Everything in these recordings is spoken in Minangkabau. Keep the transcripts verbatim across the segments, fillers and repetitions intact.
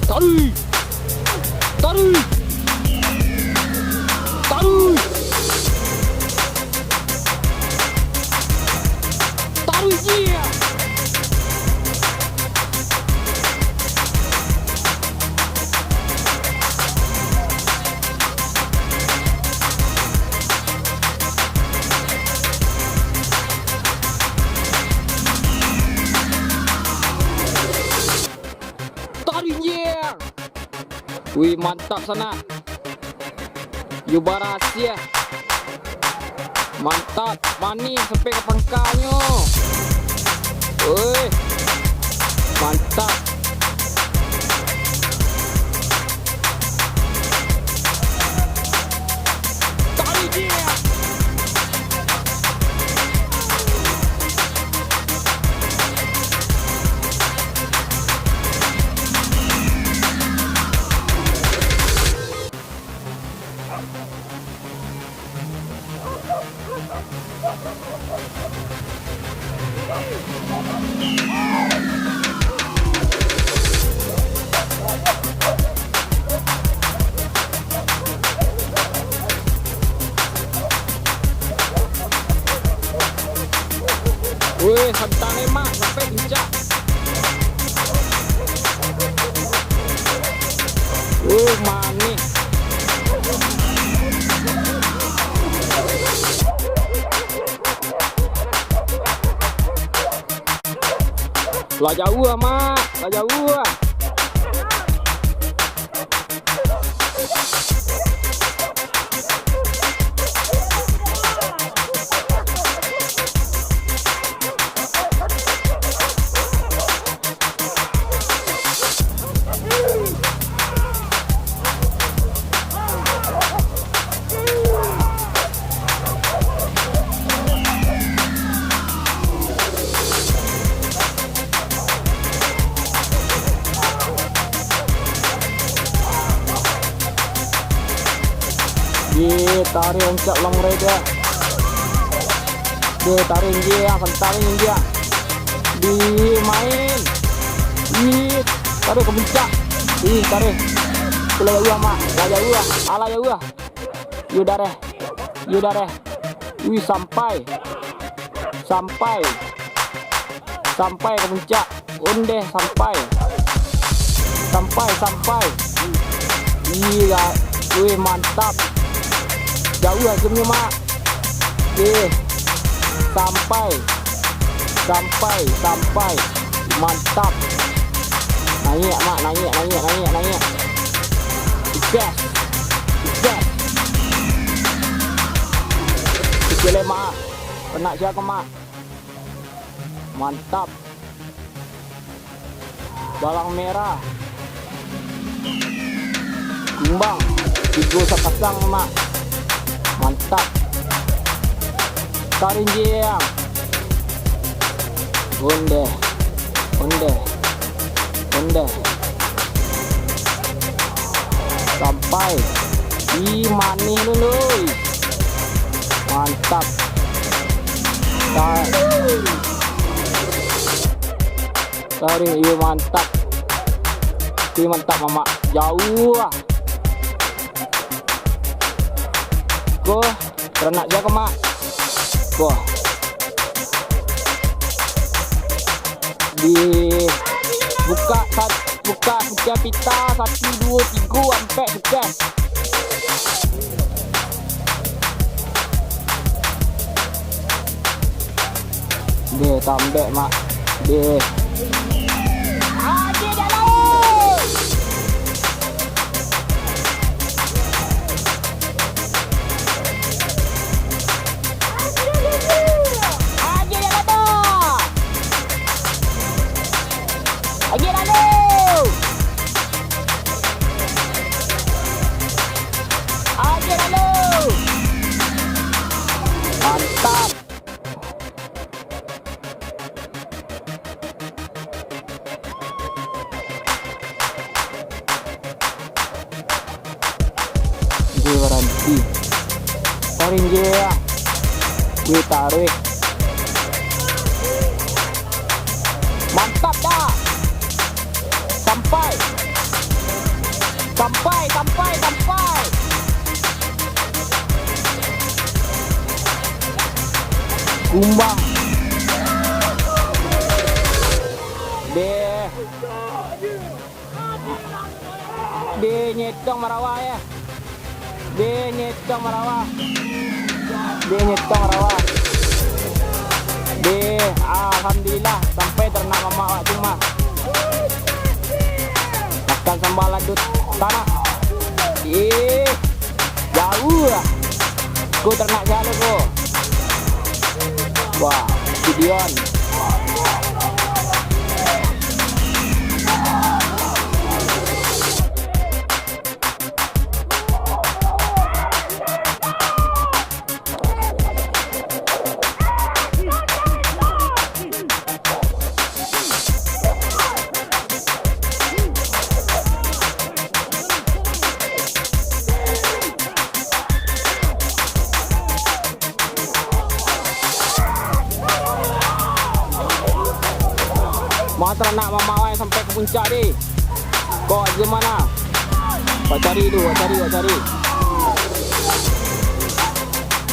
Taruih! Taruih! Taruih! Taruih, iya! Taruih, iya! Wih, mantap sanak. Yo barasiah. Mantap, manih sampai ka pangkanyo. Wih, mantap. Taruih, iya. Eh, santang lemak sampai puncak. Uh, manih. Lah jauah, Mak. Lah jauah. Ye, tarik rancak ulang reda. Ye, tarik injek, ah, santang injek, ah. Dimain. Ih, tarik ka puncak. Ih, tarik. Lah jauah, Mak. Lah jauah. Alah jauah. Yo dareh. Yo dareh. Wih, sampai. Sampai. Sampai ka puncak. Ondeh, sampai. Sampai, sampai. Iya. Wih, mantap. Jauah hasilnyo, Mak. Eh. Sampai. Sampai, sampai. Mantap. Naiak, Mak. Naiak, naiak, naiak, naiak. Sukses. Sukses. Kecil, Mak. Kena siapa, Mak? Mantap. Balang merah. Kumbang. Tigo sapasang, Mak. Mantap. Tarik injek. Ondeh. Ondeh. Ondeh. Sampai. Ih, manih dulu. Mantap. Ta-, tarik, iyo, mantap. Ih, mantap, Mamak. Jauah. Ko, taranak sia ko, Mak? Ko. Di buka sat-, buka pita, satu, duo, tigo, ampek, sukses. Deh, tambek, Mak. Deh. Aje dah lalu. Aje dah lalu. Aje lalu. Aje lalu. Mantap. Dia baranti. Tarik je, ya. Wih, tarik. Mantap dah. Sampai. Sampai, sampai, sampai. Kumbang. Deh. Deh, nyetong marawa, ya. Deh, nyetong marawa. Deh, nyetong marawa. Deh, alhamdulillah, sampai taranak mamak awak tu mah. Makan sambal ladut tanak. Ih, jauah. Ko taranak sia lo ko. Wah, si Dion. Mah taranak mamak wai sampai ka puncak, deh. Kok aja mana? Wak cari tu, wak cari, wak cari.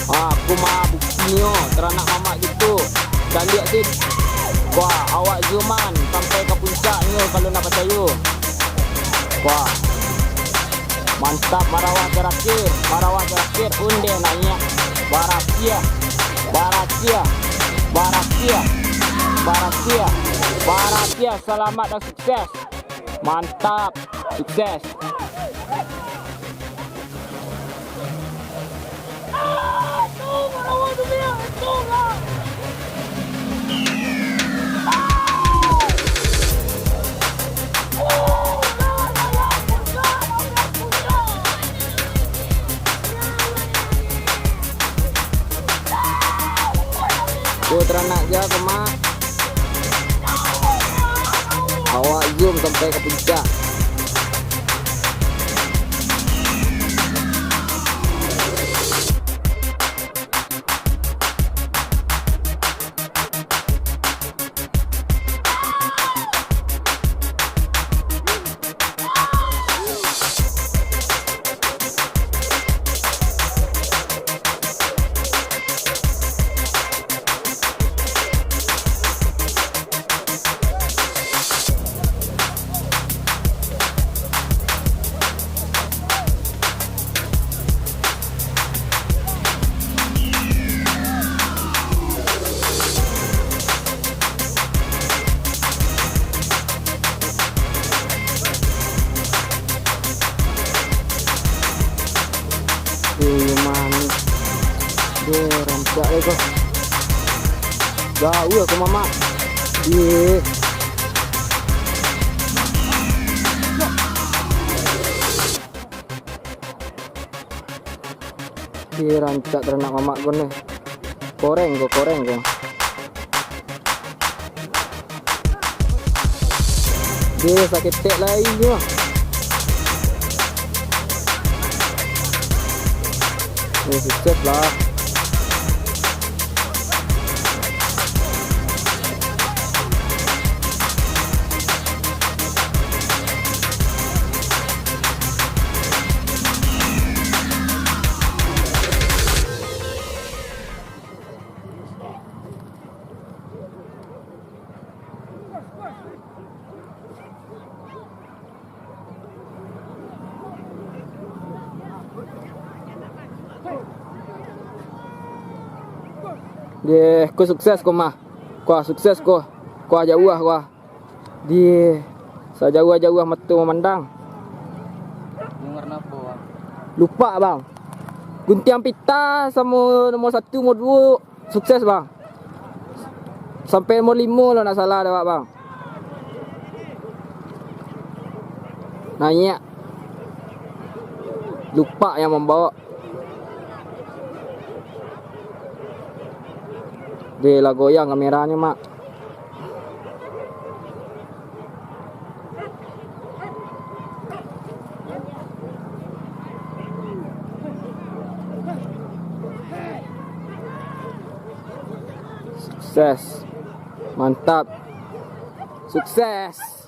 Ah, ko mah buktinyo, taranak mamak gitu. Caliak, deh. Wah, awak zoom-an sampai ka puncaknyo kalau nak pacayo. Wah. Mantap, marawah tarakhir, marawah tarakhir, ondeh naiak. Barasiah, barasiah, barasiah, barasiah, barasiah. Selamat dan sukses. Mantap, sukses. Tuh, taranak ja ko, Mak. Awak zoom sampai ka puncak. Iyo, manih. Deh, rancak deh ko. Jauah ko, Mamak. Deh. Ih, rancak taranak Mamak ko ni. Koreng ko, koreng ko. Deh, saketek lai nyo. Ni sukses lah. Deh, ko sukses ko mah. Ko sukses ko. Ko jauah ko. Di sajauah-jauah mato mamandang. Ini warna apa, Bang? Lupa, Bang. Guntiang pita samo nomor satu, nomor duo. Sukses, Bang. Sampai nomor limo lo nak salah dek awak, Bang. Naiak. Lupa yang mambawa. Deh, lah goyang kameranyo, Mak. Sukses. Mantap. Sukses.